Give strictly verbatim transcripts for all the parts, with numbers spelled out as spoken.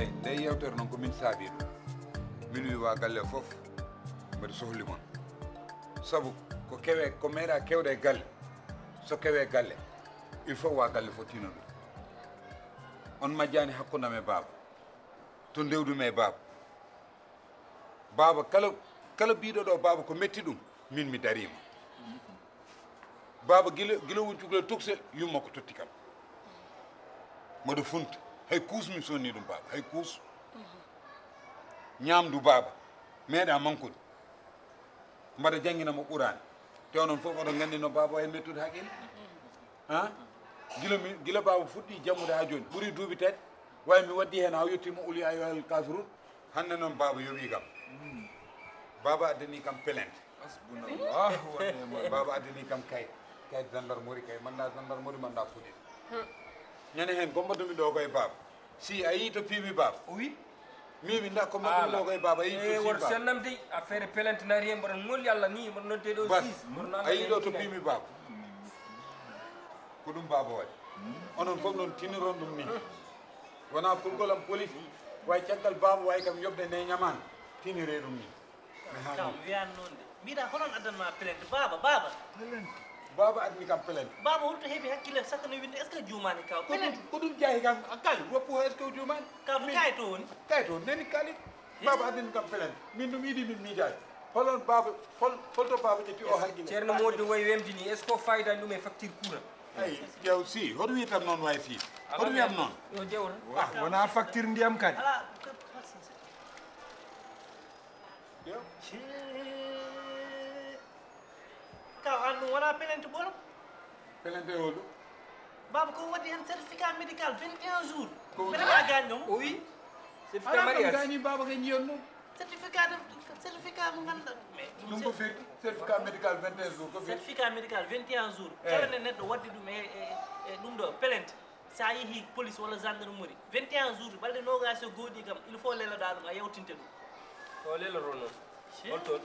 Nde yewtere noon ko min saabii ɗum. Min wi waa galle fof mboɗo sohli mon. Sabu ko kewe, ko meeɗa kewde e galle. So kewe galle, il faut waa galle fof tino ɗum. On majjaani hakkunde am e baaba. To ndewdumi e baaba. Baaba kala, kala biiɗo ɗo baaba ko metti ɗum, min mi dariima. Baaba gila, gila won cukalel tokosel, yumma ko totti kam. Mboɗo funta. Hay kuus mi sonni ɗum baaba, hay kuus. Ñaamdu baaba, meeɗa mankude. Mbaɗa janngina mo Quraan. Te onon fof oɗon nganndi no baaba wayi mettude haqqille. Ha? Gila mi, gila baaba fuɗɗi jammude haa jooni. Ɓuri duuɓi tati. Wayi mi waddi heen haa yettiima qul yaa ayyuhal kaafiruun. Hannde noon baaba yoɓii kam. Baaba addanii kam plainte. Hasbunallahu wa ni'mal wakil. Baaba addanii kam kayit. Kayit gendarmerie, kayit mandat gendarmerie, mandat police. Ñande heen ko mbaɗumi ɗo ko e baaba. Si a yii to piimi baaba. Oui. Mimi nda ko mbaɗumi ɗo ko e baaba. A yii to piimi baaba. Sennam dey, affaire plainte n'a rien, mboɗon ngolli Allah ni, mboɗon nodde ɗo. Bas, sis, mboɗon Allah a yii ɗo to piimi baaba. Ko ɗum baaba waɗi. Onon fof noon tiniron ɗum ni. Wona kulgol am police, way caggal baaba, way kam yoɓde nde ñamaan, tinire ɗum ni. Mi haali. Kam wiyan noon de. Mbiɗa hono addan ma plainte. Baaba, baaba. Plainte? Baaba adni kam plainte. Baaba, holto heɓi hakkille sakka no winde? Est-ce que juumani kaw? Ko ɗum, plainte? Ko ɗum jaahi kam. A kaali, woppu o, est-ce que o juumani? Kaw, min kayit o woni? Kayit o, nani kaali. Baaba adni kam plainte. Min ɗum idi min miijaani. Holon baaba, hol, holto baaba ƴetti o hakkille? Ceerno Mody wayi wemdini, est-ce que o fayda ɗum e facture courant? Ay, ƴeew si, hoto wiyatan noon wayi si. Hoto wiyam noon. Yo jewre. Ah, wona facture ndiyam kadi. Ala, ko, ko, Yo. Cee. Kaw, an ɗum wona pelente ɓolo? Pelente o ɗum? Baaba, ko waɗi heen certificat médical vingt et un jours. Ko woni? Mbeɗa gaañ ɗum. O wi certificat mariage. Gaañi baaba kay njiyon ɗum. Certificat de, certificat mo ngannduɗaa. Mais ɗum ko firti? Certificat médical vingt et un jours, ko firti? Certificat médical vingt et un jours. Eh. Kala nde neɗɗo waddi ɗum e, e, e ɗum ɗo, pelente. So a yehii police walla gendarmerie, vingt et un jours, balɗe noogaas e go'o ɗi kam, il faut leloɗaa ɗum, a yawtinte ɗum. Ko leloto noon. Hol toon?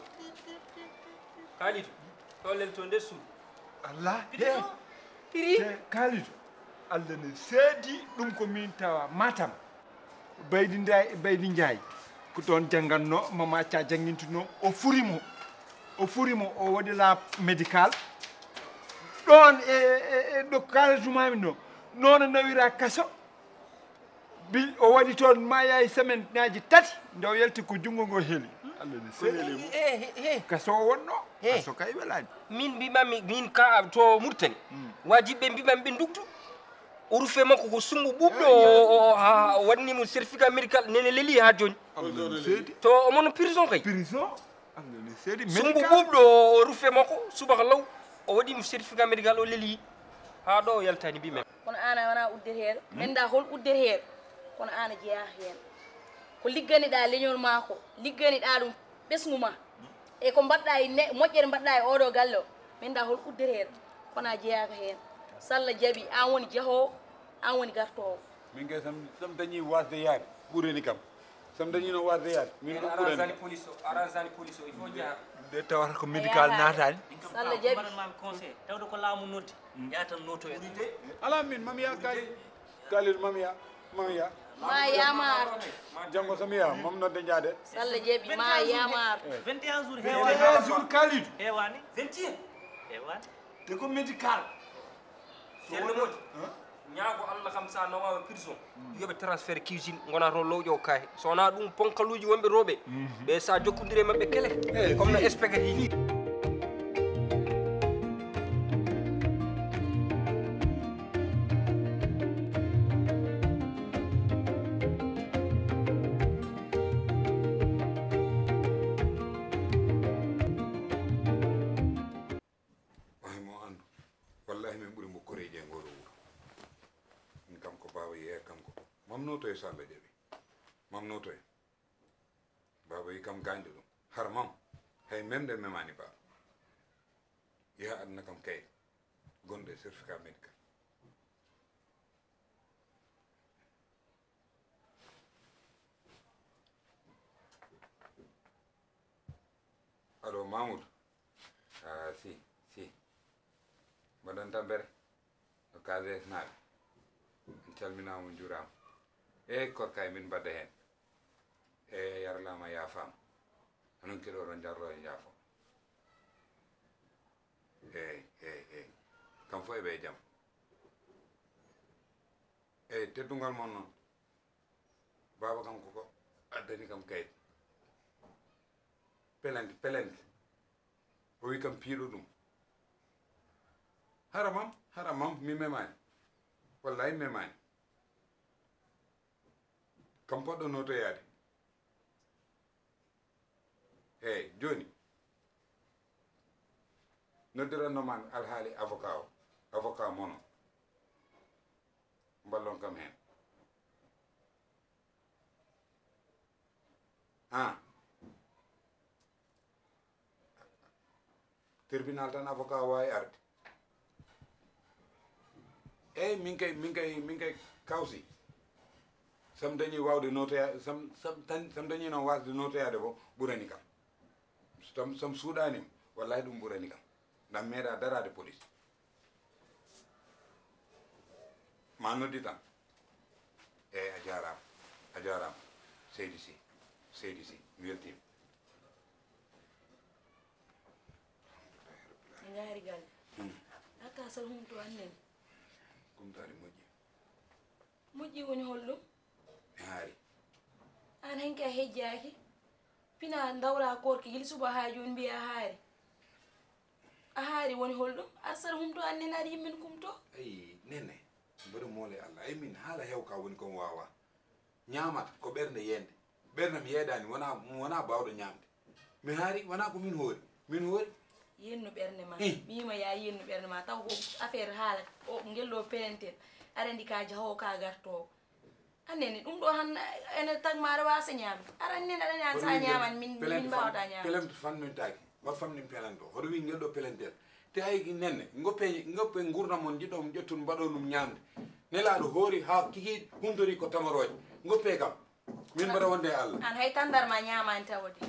Kalidou, to lelto nder suudu. Allah, he. Prison. Prix? Te Kalidou, Allah ne seedi ɗum ko min tawa Matam. Baydi Nday-, Baydi Njaay, ko toon janngatno, Mama Acca janngintuno, o furi mo. O furi mo, o waɗi la médical. Ɗoon e, e, e ɗo kaalatuma mi ɗo, noon o nawira kaso. Bi, o waɗi toon ma yaay semaine ŋaaji tati, nde o yalti ko junngo ngo heli. Allah ne seedi mo. Eh, eh, eh. Kaso o wonno, eh. Kaso kay welaani. Min mbiɓami, min ka to Mauritanie. Hmm. Wajiɓe mbiɓami ɓe ndugdu. O rufe makko ko sumbu ɓuuɓɗo, o, o, o, ha, o waɗni mo certificat médical, nene leli ha jooni. Allah ne seedi. To omo no prison kay. Prison? Allah ne seedi. Sumbu médical? Ɓuuɓɗo, o rufe makko, subaka law, o waɗi mo certificat médical, o leli. Ha ɗo o yaltani mbi men. Kono aan a wona uddeteeɗo. Hmm? Min da hol uddeteeɗo? Kono aan a jeyaa heen. Ko ligganiɗaa leñol maa ko, ligganiɗaa ɗum ɓesngu ma. E ko mbaɗɗaa e ne-, moƴƴere mbaɗɗaa e oɗo galle o, min da hol uddeteeɗo, kono a jeyaaka heen. So Allah jaɓi, aan woni jahoowo, aan woni gartoowo. Min kay, so mi, so mi dañii waasde yahde, ɓurani kam. So mi dañiino waasde yahde, min ɗum ɓurani kam. Arrange ani police o, arrange ani police o, il faut jaha. Nde tawata ko médical naataani. So Allah jaɓi. Mbaɗan maami conseil, tawde ko laamu noddi, yaha tan nootoya. Alaa min, mami yaa kay. Kalidou, mami yaa, mami yaa. Ma yaama artu. Janngo so mi yaa, mami nodde njaade. So Allah jaɓi, ma yaama artu. Eh. Vingt et un jours heewaani. Vingt et un jours, Kalidou. Heewaani. Vingt et un. Heewaani. Te ko médical. Ceerno Mody, ñaago Allah kam, so a nawaama prison, yo ɓe transféré cuisine, ngona to lowƴo kaye. So wonaa ɗum, ponkaluuji wonɓe rooɓe, ɓe so a jokkondire maɓɓe kele, eh, comme no expectati ni. Wahi mo anndu. Wallahi min ɓuri mo koreeji e ngoo ɗoo wuro. Min kam ko baaba yeeya kanko. Mam nootoye so Allah jaɓi. Mam nootoye. Baaba wi kam gaañɗo ɗum. Har mam. Hay memde memaani baaba. Yaha adna kam kayit. Gonɗo e certificat médical. Allo, Mamoudou? Ah, si, si. Mbaɗon tampere? No K V S naaɓe? On calminaama, on njuuraama. Eyi, korka e min mbaɗa heen. Eyi, a yarlaama, yaafaama. Onon kadi oɗon njarloo e yaafo. Eyi, eyi, eyi. Kam fof eɓe e jam. Eyi, teddungal mon noon. Baaba kam koko addani kam kayit. Pelente, pelente. O wi kam piiɗo ɗum. Hara mam, hara mam, mi memaani. Wallahi mi memaani. Kam poɗɗo notoyaade. Eyi, jooni. Noddiranno man alhaali avocat o. Avocat mono. Mballon kam heen. Ah. Tribunal tan avocat waawi arde. Eyi, min kay, min kay, min kay kawsi. Sam dañi waawde notoya-, sam, sam, tan, sam dañi noon waasde notoyaade ko ɓurani kam. Sam, sam suuɗaani, wallahi ɗum ɓurani kam. Ndam meeɗa daraade police. Ma noddi tan. Eyi, a jaaraama. A jaaraama. Seydi Sy. Seydi Sy. Mi weltiima. Alhamdulillahi rabbil alamin. Ngaari galle. Hmm. Aka sal humto annene. Kumtaari moƴƴi. Moƴƴi woni holɗum? Mi haari. Aan hanki a hejjaaki. Pina ndawra koorki gila suba haa jooni mbiya a haari. A haari woni holɗum? Arsara humto annene aɗa yimmin kumto? Ayi, nene. Mboɗo moole Allah. Ay min haala heew ka woni kon waawa. Ñaamata ko ɓernde yeende. Ɓernde mi yeedaani wona, wona baawɗo ñaamde. Mi haari wona ko min hoori. Min hoori. Yennu ɓernde ma. Eh. Mi yima ya yennu ɓernde ma. Taw ko affaire haala o ngel ɗo pelentel. Aɗa anndi ka jahoowo ka gartoowo. Annene ɗum ɗo han ene tagmaare waasa ñaamde. Aɗa anndi aɗa ñaan sa ñaaman min, min mbaawata ñaamde. Pelente fan min taaki. Wa famɗi pelento. Hoto wi ngel ɗo pelentel. Te ay nenne, ngoppe, ngoppe ngurna mon jiɗɗo mo ƴettun mbaɗo ɗum ñaamde. Nelaaɗo hoori haa kiki huntori ko tamarooje. Ngoppe kam. Min mbaɗa wonde e Allah. Aan hay tandar ma ñaamaani tawa de.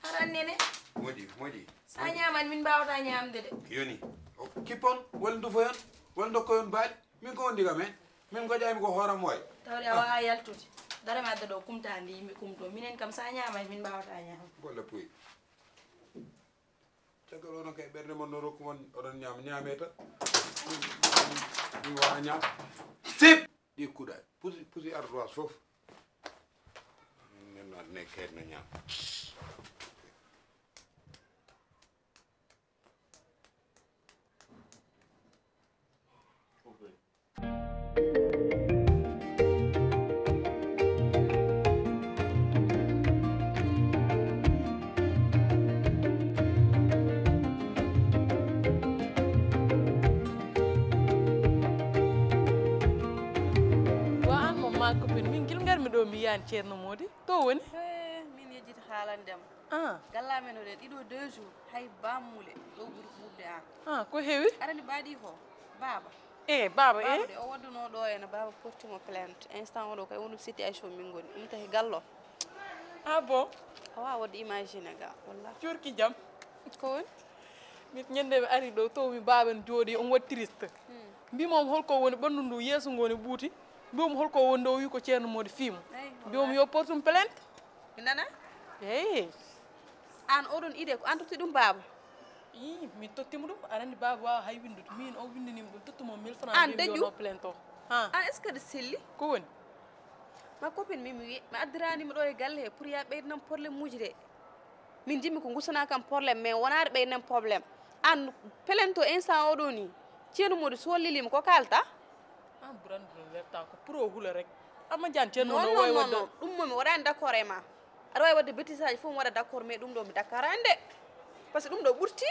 Aɗa anndi ne? Moƴƴi, moƴƴi. Sa ñaamaani min mbaawata ñaamde de. Yoni. O kippon, walla ndufoyon, walla ndokkoyon baali. Min ko wondi kam heen. Min ngoƴaami ko hooram waay. Tawde a waawaa yaltude. Dara mi adda ɗo kumtaande yimɓe kumto. Minen kam sa ñaamaani min mbaawata ñaamde. Golle puy. Caggal onon kay ɓernde mon no rokku mon oɗon ñaama, ñaame tan. Mi wawa ñaam. Sip! Ɗi kuɗa. Pusi, pusi ardoise fof. Min no adne kayit no ñaam. Wa an mo ma copine, min gila ngarmi ɗo mi yiyani Ceerno Moodi. To woni? Eh, min yejjiti haalande ma. Ah. Galla men o ɗen ɗiɗo deux jours, hay bammule ɗo ɓuri ɓurde an. Ah, ko heewi? Arani baɗi ko, baaba. Eh, baaba, eh? Baaba de, o wadduno ɗo ena baaba porti mo plainte. Instant oɗo kay wonɗum situation min ngoni. Ɗum tahi gallo. Ah bon? A wawa wadde imagine ga, wallahi. Curki jam. Ko woni? Min ñande mi ari ɗo, taw mi baaba ne jooɗi, on waɗi triste. Hmm. Mbimo holko woni ɓanndu ndu, yeeso ngu ne ɓuuti. Mbimo holko woni ɗo, wi ko Ceerno Moodi fiimo. Eyi, mbimo yo portum plainte. Mi nana? Eyi. An oɗon idée ko an totti ɗum baaba? Ii, mi tottima ɗum. Aɗa anndi baaba wawa hay winndude. Min o winndinima ɗum, tottuma mille francs. An mbimi dañu? Yo no plainte o. Ha. An est-ce que aɗa selli? Ko woni? Ma copine, min mi wi-, mi addiranima ɗo e galle he pour ya ɓeydanam problème uji de. Min jimmi ko gusana kam problème, mais wona aɗa ɓeydanam problème. An plainte o instant oɗo ni, Ceerno Moodi so lelima ko kalta? An ɓurani ɗum werta ko pour o hula rek. Amma jan Ceerno non, no non, wawi non, wadde non. Ɗum mo mi waɗani d'accord e ma. Aɗa wawi wadde bêtise aji fof mi waɗa d'accord, mais ɗum ɗo mi dakkarani de. Par ce que ɗum ɗo ɓurti.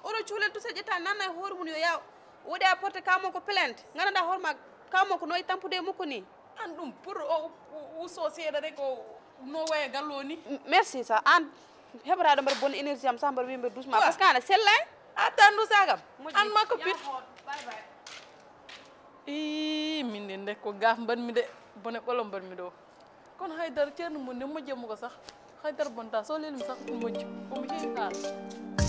Oɗo cuhlel tusa ƴetta nanna e hoore mum yo yaw. Waɗi a porte kaw makko plainte. Gandanɗa hoore ma kaw makko no e tampude e makko ni. An ɗum pour o, o, o usto seeɗa rek o no waya gallo ni. M-, merci sa. An heɓataɗo mbaɗa bonne énergie am sa mbaɗa wimɓe doucement. Wa. Par ce que ana sellay. A tandu sagam. Moƴƴi. An makko pit. Yahoot. Bye bye. Ii, min de nde ko gaaf mbaɗmi de. Bone ɓolo mbaɗmi ɗo. Kono haydara Ceerno mum ne moƴƴi mo ko sax. Haydara bonta so lelmi sax ko moƴƴi. Ko mi heewi kaala.